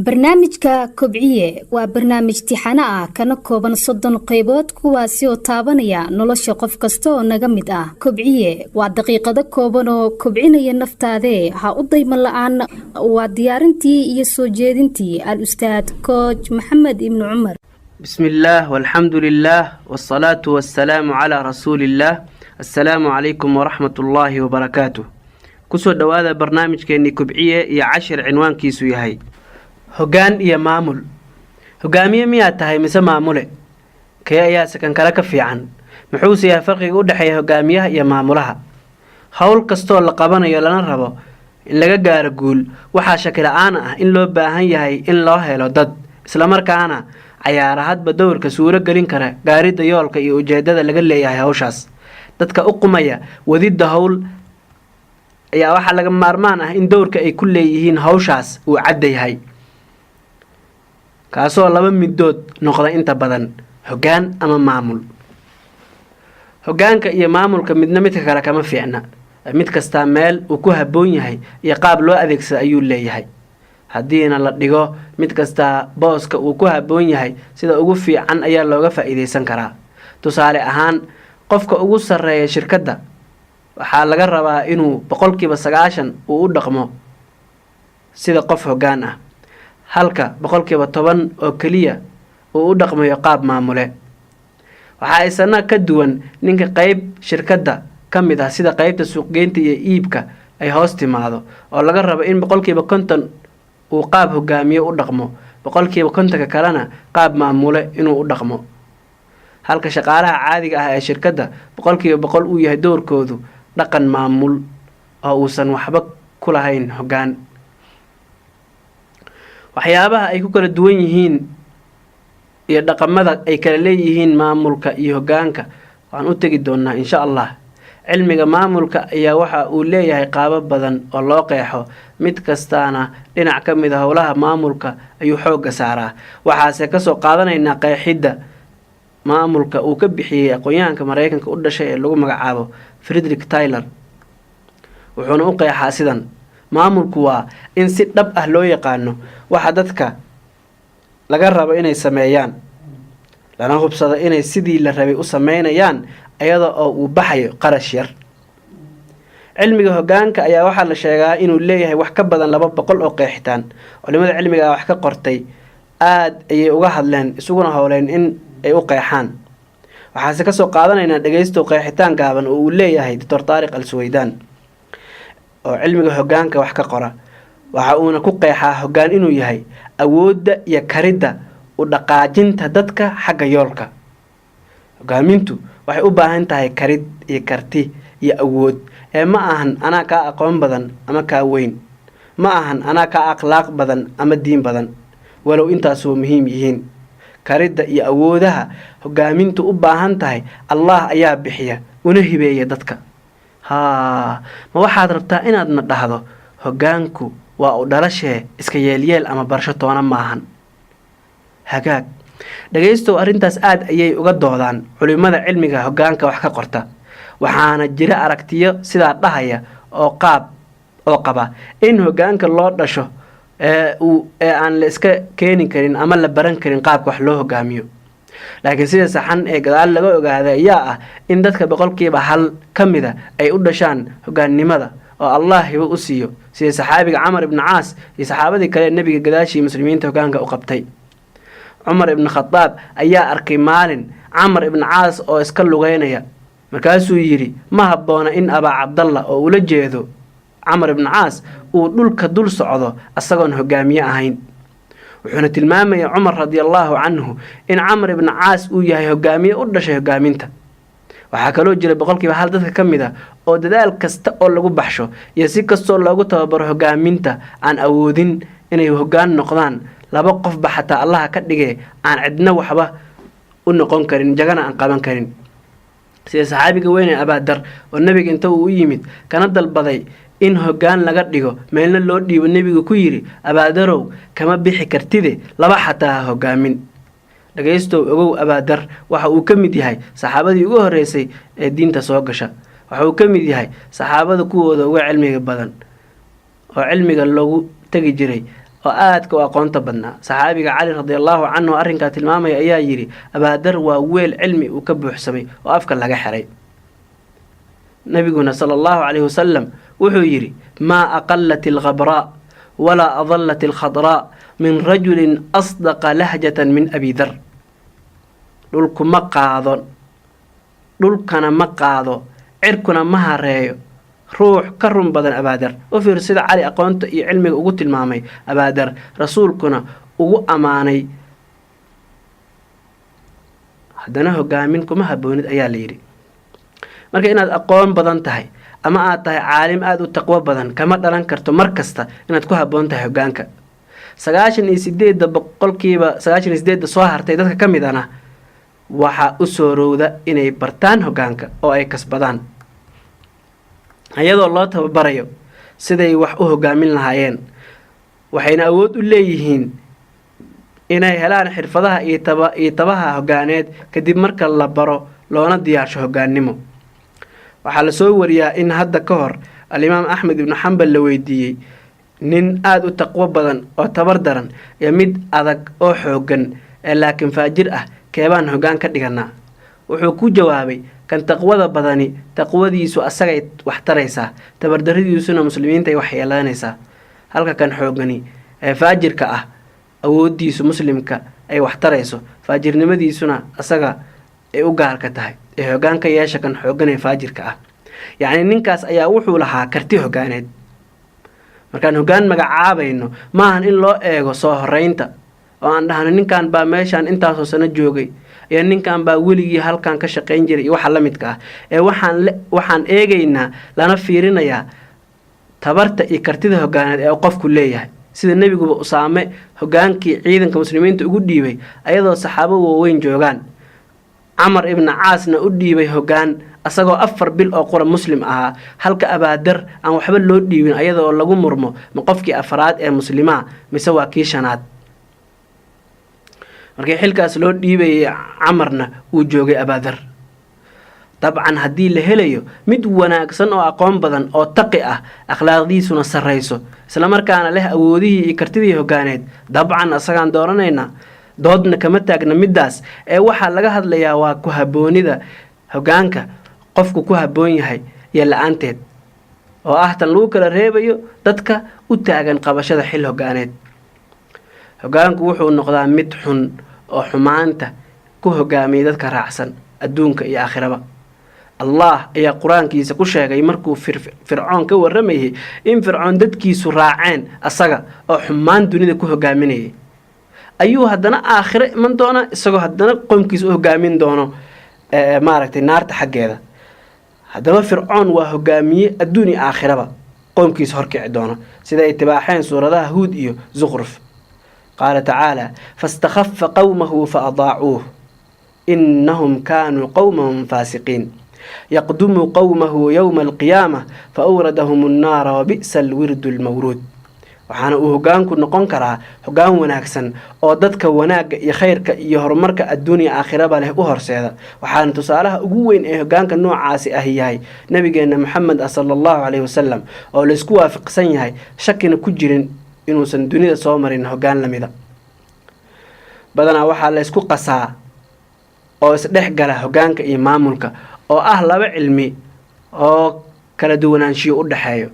Barnaamijka Kobciye waa barnaamij tixano ah, kana kooban 30 qaybood, kuwaasi oo taabanaya nolosha qof kasta oo naga mid ah. Kobciye waa daqiiqado kooban oo kobcinaya naftaadee ha u daymo la-aan. Waa diyaarintii iyo soo jeedintii al-ustaad kooj Maxamed Ibni Cumar. بسم الله والحمد لله والصلاة والسلام على رسول الله. السلام عليكم ورحمة الله وبركاته. Kusoo dhowaada barnaamijkeenii Kobciye iyo cashir cinwaankiisu yahay hoggaan iyo maamul. Hogaamiye miyaad tahay mise maamule? Kee ayaa kan kale ka fiican? Muxuuse yahay farqiga u dhexeeya hogaamiyaha iyo maamulaha? Howl kastoo la qabanayo lana rabo in laga gaaro guul, waxaa shaki la-aan ah in loo baahan yahay in loo helo dad islamarkaana cayaara hadba dowrka suuro gelin kara gaaridda yoolka iyo ujeedada laga leeyahay hawshaas. Dadka u qumaya wadidda howl ayaa waxaa laga maarmaan ah in dowrka ay ku leeyihiin hawshaas uu cadda yahay, kaasoo laba midood noqda inta badan: hoggaan ama maamul. Hoggaanka iyo maamulka midna midka kale kama fiicna. Mid kastaa meel uu ku habboon yahay iyo qaab loo adeegsada ayuu leeyahay. Haddiina la dhigo mid kastaa booska uu ku habboon yahay, sida ugu fiican ayaa looga faa'iidaysan karaa. Tusaale ahaan, qofka ugu sarreeya shirkadda waxaa laga rabaa inuu 90% uu u dhaqmo sida qof hoggaan ah, halka 10% oo keliya uu u dhaqmayo qaab maamule. Waxaa isana ka duwan ninka qeyb shirkadda ka mid ah, sida qeybta suuqgeynta iyo iibka ay hoos timaado, oo laga rabo in 50% uu qaab hogaamiye u dhaqmo, 50%-ka kalena qaab maamule inuu u dhaqmo, halka shaqaalaha caadiga ah ee shirkadda 100% uu yahay dowrkoodu dhaqan maamul oo uusan waxba ku lahayn hoggaan. Waxyaabaha ay ku kala duwan yihiin iyo dhaqamada ay kala leeyihiin maamulka iyo hoggaanka waan u tegi doonaa, insha Allah. Cilmiga maamulka ayaa waxa uu leeyahay qaabo badan oo loo qeexo, mid kastaana dhinac ka mid a howlaha maamulka ayuu xoogga saaraa. Waxaase kasoo qaadanaynaa qeexidda maamulka uu ka bixiyey aqoon-yahanka Mareykanka u dhashay ee lagu magacaabo Frederick Taylor. Wuxuuna u qeexaa sidan: maamulku waa in si dhab ah loo yaqaano waxa dadka laga rabo inay sameeyaan, lana hubsado inay sidii la rabay u sameynayaan, iyada oo uu baxayo qarash yar. Cilmiga hoggaanka ayaa waxaa la sheegaa inuu leeyahay wax ka badan 200 oo qeexitaan. Culimada cilmigaa wax ka qortay aada ayay uga hadleen, isuguna howleen in ay u qeexaan. Waxaase kasoo qaadanaynaa, dhegeystow, qeexitaan gaaban oo uu leeyahay Doctor Taariq Al Suweydaan oo cilmiga hoggaanka wax ka qora. Waxa uuna ku qeexaa hoggaan inuu yahay awoodda iyo karidda u dhaqaajinta dadka xagga yoolka. Hogaamintu waxay u baahan tahay karid iyo karti iyo awood, ee ma ahan anaa kaa aqoon badan ama kaa weyn, ma ahan anaa kaa akhlaaq badan ama diin badan, walow intaasuba muhiim yihiin. Karidda iyo awoodaha hogaamintu u baahan tahay Allah ayaa bixiya una hibeeya dadka. Haa, ma waxaad rabtaa inaadna dhahdo hoggaanku waa u dhalashee, iska yeelyeel ama barasho toona maahan? Hagaag, dhegaystow, arrintaas aad ayay uga doodaan culimada cilmiga hoggaanka wax ka qorta. Waxaana jira aragtiyo sidaa dhahaya oo qaab oo qaba in hoggaanka loo dhasho ee uu ee aan la iska keeni karin ama la baran karin qaabka wax loo hogaamiyo. Laakiin sida saxan ee gadaal laga ogaaday ayaa ah in dadka 1% ka mida ay u dhashaan hoggaannimada oo Allah hibo u siiyo, sida saxaabiga Camar Ibnu Caas iyo saxaabadii kale ee Nebiga gadaashii muslimiinta hoggaanka u qabtay. Cumar Ibnu Khadaab ayaa arkay maalin Camar Ibnu Caas oo iska lugeynaya. Markaasuu yidhi: "Ma habboona in Abaa Cabdalla," oo ula jeedo Camar Ibnu Caas, "uu dhulka dul socdo asagoon hogaamiye ahayn." Wuxuuna tilmaamaya Cumar radiallaahu canhu in Camar Ibnu Caas uu yahay hogaamiye u dhashay hogaaminta. Waxaa kaloo jira 1% dadka ka mid a oo dadaal kasta oo lagu baxsho iyo si kastoo loogu tababaro hogaaminta aan awoodin inay hoggaan noqdaan. Laba qofba xataa Allaha ka dhigee, aan cidna waxba u noqon karin, jagana aan qaban karin, sida saxaabiga weyne Abaadar oo Nebiga inta uu u yimid kana dalbaday in hoggaan laga dhigo, meelna loo dhiibo, Nebigu ku yidhi: "Abaadarow, kama bixi kartide, laba xataa ha hogaamin." Dhagaystow, ogow, Abaadar waxa uu ka mid yahay saxaabadii ugu horreysay ee diinta soo gasha. Waxa uu ka mid yahay saxaabada kuwooda uga cilmiga badan oo cilmiga loogu tegi jiray. Oo aadka u aqoonta badnaa. Saxaabiga Cali radiallahu canhu arrinkaa tilmaamaya ayaa yidhi: "Abaadar waa weel cilmi uu ka buuxsamay oo afka laga xiray." Nabiguna sala Allahu calayhi wasalam wuxuu yidhi: "Maa aqalat alghabraa walaa adallat alkhadraa min rajulin asdaqa lahjatan min Abi Dar." Dhulku ma qaado, dhulkana ma qaado, cirkuna ma hareeyo ruux ka run badan Abaadar. U fiir sida Cali aqoonta iyo cilmiga ugu tilmaamay Abaadar, Rasuulkuna ugu ammaanay, haddana hogaamin kuma haboonid ayaa la yidhi. Marka inaad aqoon badan tahay ama aad tahay caalim aada u taqwo badan kama dhalan karto mar kasta inaad ku habboon tahay hogaanka. 98%, 98-da soo hartay dadka ka mid ana waxaa u soorowda inay bartaan hogaanka oo ay kasbadaan, iyadoo loo tababarayo siday wax u hogaamin lahaayeen. Waxayna awood u leeyihiin inay helaan xirfadaha iyo tabaha hogaaneed kadib marka la baro loona diyaarsho hogaannimo. Waxaa lasoo wariyaa in hadda ka hor Alimaam Axmed Ibnu Xambal la weydiiyey: nin aada u taqwo badan oo tabar daran iyo mid adag oo xooggan ee laakiin faajir ah, keebaan hoggaan ka dhiganaa? Wuxuu ku jawaabay: "Kan taqwada badani taqwadiisu asagay wax taraysaa, tabardaradiisuna muslimiintay waxyeelanaysaa, halka kan xooggani ee faajirka ah awoodiisu muslimka ay wax tarayso, faajirnimadiisuna asaga ay u gaarka tahay. Ee hoggaan ka yeesha kan xooggan ee faajirka ah." Yacni ninkaas ayaa wuxuu lahaa karti hoggaaneed. Markaan hoggaan magacaabayno, maahan in loo eego soo horeynta oo aan dhahno ninkan baa meeshaan intaasoo sano joogay iyo ninkan baa weligii halkan ka shaqayn jiray iyo waxa la midka ah, ee waxaan eegaynaa lana fiirinayaa tabarta iyo kartida hoggaaneed ee qofku leeyahay, sida Nebiguba Usaame hoggaankii ciidanka muslimiinta ugu dhiibay ayadoo saxaabo waaweyn joogaan, Camar Ibna Caasna u dhiibay hoggaan asagoo 4 bil oo qura muslim ahaa, halka Abaadar aan waxba loo dhiibin, ayadoo lagu murmo ma qofkii afraad ee muslimaa mise waa kii shanaad markii xilkaas loo dhiibayay. Camarna uu joogay Abaadar. Dabcan haddii la helayo mid wanaagsan oo aqoon badan oo taqi ah, akhlaaqdiisuna sarrayso, islamarkaana leh awoodihii iyo kartidii hoggaaneed, dabcan asagaan dooranaynaa, doodna kama taagna middaas. Ee waxaa laga hadlayaa waa ku habboonida hoggaanka qofku ku habboon yahay iyo la-aanteed, oo ah tan lagu kala reebayo dadka u taagan qabashada xil hoggaaneed. Hoggaanku wuxuu noqdaa mid xun oo xumaanta ku hogaamiyay dadka raacsan adduunka iyo aakhiraba. Allah ayaa Qur-aankiisa ku sheegay markuu Fircoon ka warramayay in Fircoon dadkiisu raaceen asaga oo xumaan dunida ku hogaaminayay, ayuu haddana aakhiro iman doonaa isagoo haddana qoomkiisa u hogaamin doono maaragtay naarta xaggeeda. Haddaba Fircoon waa hogaamiye adduun iyo aakhiraba qoomkiisa horkici doono, sida ay tibaaxeen suuradaha Huud iyo Zukruf. Qaala tacaala: "Faistakhafa qowmahu fa adaacuuh innahum kaanuu qowman faasiqiin. Yaqdumu qowmahu yowma alqiyaamah fa awradahum annaara wabi'sa alwirdu almawruud." Waxaana uu hoggaanku noqon karaa hoggaan wanaagsan oo dadka wanaagga iyo khayrka iyo horumarka adduunya aakhiraba leh u horseeda. Waxaana tusaalaha ugu weyn ee hoggaanka noocaasi ahi yahay Nabigeenna Maxamed ah, sala Allahu caleyhi wasalam, oo laysku waafaqsan yahay, shakina ku jirin inuusan dunida soo marin hoggaan lamida. Badanaa waxaa laysku qasaa oo isdhex gala hoggaanka iyo maamulka, oo ah laba cilmi oo kala duwanaanshiyo u dhexeeyo.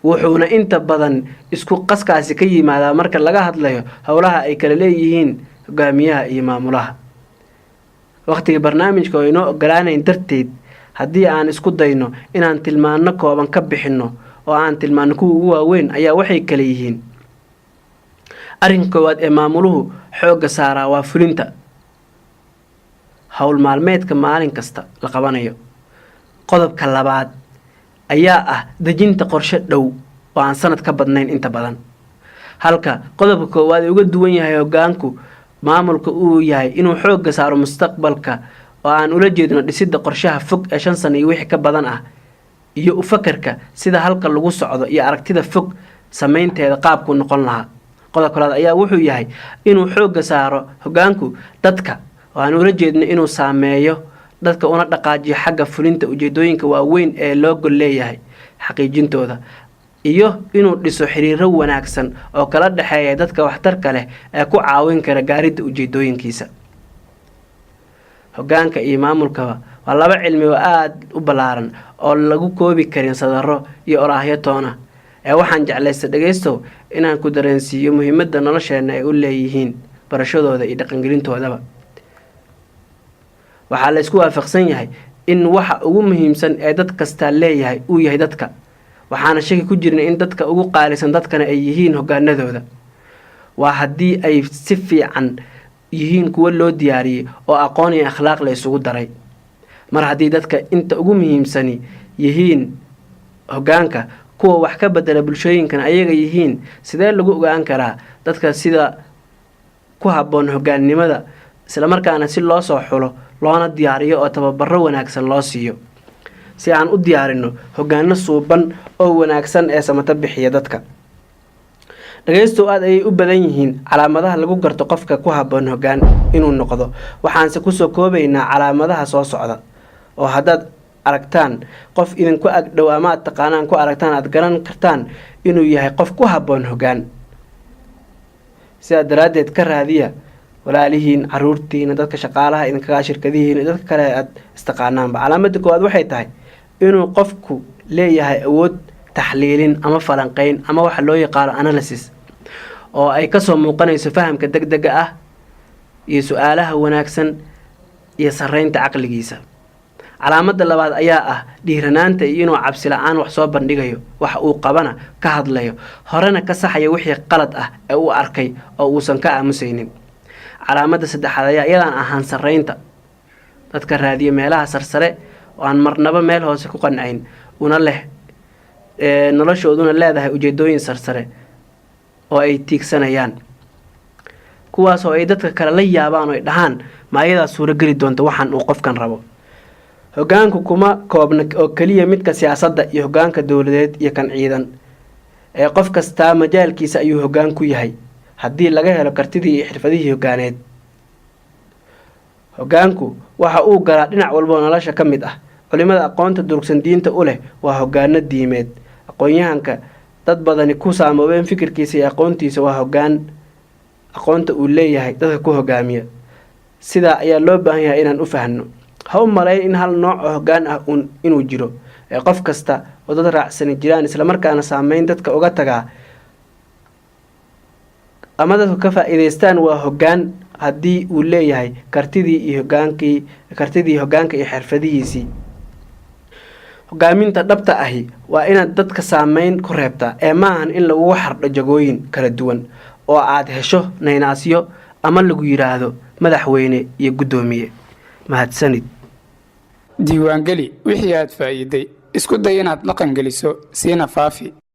Wuxuuna inta badan isku qaskaasi ka yimaadaa marka laga hadlayo howlaha ay kala leeyihiin hogaamiyaha iyo maamulaha. Wakhtiga barnaamijka oo inoo ogolaanayn darteed, haddii aan isku dayno inaan tilmaano kooban ka bixinno oo aan tilmaano kuwa ugu waaweyn ayaa waxay kala yihiin: arrinka koowaad ee maamuluhu xoogga saaraa waa fulinta howl maalmeedka maalin kasta la qabanayo. Qodobka labaad ayaa ah dejinta qorshe dhow oo aan sanad ka badnayn inta badan, halka qodobka koowaad ee uga duwan yahay hoggaanku maamulka uu yahay inuu xoogga saaro mustaqbalka, oo aan ula jeedno dhisidda qorshaha fog ee 5 sano iyo wixii ka badan ah, iyo u fakarka sida halka lagu socdo iyo aragtida fog samaynteeda qaabkuu noqon lahaa. Qodobka labaad ayaa wuxuu yahay inuu xoogga saaro hoggaanku dadka, oo aan ula jeedno inuu saameeyo dadka una dhaqaajiyo xagga fulinta ujeedooyinka waaweyn ee loo gol leeyahay xaqiijintooda. Iyo inuu dhiso xiriiro wanaagsan oo kala dhexeeya dadka waxtarka leh ee ku caawin kara gaaridda ujeedooyinkiisa. Hogaanka iyo maamulkaba waa laba cilmi oo aada u ballaaran oo lagu koobi karin sadaro iyo oraahyo toona, ee waxaan jeclaysta, dhegaystow, inaan ku dareensiiyo muhiimadda nolosheenna ay u leeyihiin barashadooda iyo dhaqangelintoodaba. Waxaa la isku waafaqsan yahay in waxa ugu muhiimsan ee dad kastaa leeyahay uu yahay dadka. Waxaana shaki ku jirin in dadka ugu qaalisan dadkana ay yihiin hogaanadooda, waa haddii ay si fiican yihiin kuwo loo diyaariyey oo aqoon iyo akhlaaq la isugu daray. Mar haddii dadka inta ugu muhiimsani yihiin hoggaanka, kuwa wax ka bedela bulshooyinkan ayaga yihiin, sidee lagu ogaan karaa dadka sida ku habboon hoggaannimada, islamarkaana si loo soo xulo loona diyaariyo oo tababaro wanaagsan loo siiyo, si aan u diyaarino hoggaano suuban oo wanaagsan ee samato bixiya dadka? Dhagaystow, aad ayay u badan yihiin calaamadaha lagu garto qofka ku habboon hoggaan inuu noqdo. Waxaanse kusoo koobaynaa calaamadaha soo socda, oo haddaad aragtaan qof idinku agdhow ama aad taqaanaan ku aragtaan, aad garan kartaan inuu yahay qof ku habboon hoggaan. Sidaa daraaddeed, ka raadiya walaalihiin, caruurtiina, dadka shaqaalaha idinkagaa, shirkadihiin, dadka kale aad istaqaanaanba. Calaamada koowaad waxay tahay inuu qofku leeyahay awood taxliilin ama falanqeyn ama waxa loo yaqaano analysis, oo ay kasoo muuqanayso fahamka deg dega ah iyo su-aalaha wanaagsan iyo sareynta caqligiisa. Calaamada labaad ayaa ah dhiiranaanta iyo inuu cabsi la-aan wax soo bandhigayo, wax uu qabana ka hadlayo, horena ka saxayo wixii qalad ah ee uu arkay oo uusan ka aamusaynin. Calaamada saddexaad ayaa iyadaan ahaan sareynta dadka raadiya meelaha sarsare oo aan marnaba meel hoose ku qancayn, una leh noloshooduna leedahay ujeedooyin sarsare oo ay tiigsanayaan, kuwaas oo ay dadka kale la yaabaan oo ay dhahaan, "Ma ayadaa suurogeli doonta waxaan uu qofkan rabo?" Hogaanku kuma koobna oo keliya midka siyaasadda iyo hogaanka dowladeed iyo kan ciidan, ee qof kastaa majaalkiisa ayuu hoggaan ku yahay haddii laga helo kartidii iyo xirfadihii hoggaaneed. Hoggaanku waxa uu galaa dhinac walboo nolosha ka mid ah. Culimada aqoonta durugsan diinta u leh waa hoggaano diimeed. Aqoon-yahanka dad badani ku saamoobeen fikirkiisa iyo aqoontiisa waa hoggaan aqoonta uu leeyahay dadka ku hogaamiya. Sidaa ayaa loo baahan yahay inaan u fahno. Ha u malayn in hal nooc oo hoggaan ah uun inuu jiro, ee qof kasta oo dad raacsani jiraan, islamarkaana saameyn dadka uga tagaa ama dadku ka faa-iideystaan, waa hoggaan haddii uu leeyahay kartidii iyo hogaankii, kartidii hoggaanka iyo xirfadihiisii. Hogaaminta dhabta ahi waa inaad dadka saameyn ku reebtaa, ee maahan in lagugu xardho jagooyin kala duwan oo aad hesho naynaasyo ama lagu yidhaahdo madaxweyne iyo guddoomiye. Mahadsanid. Diiwaangeli wixii aad faa'iiday, isku day inaad dhaqan geliso, siina faafi.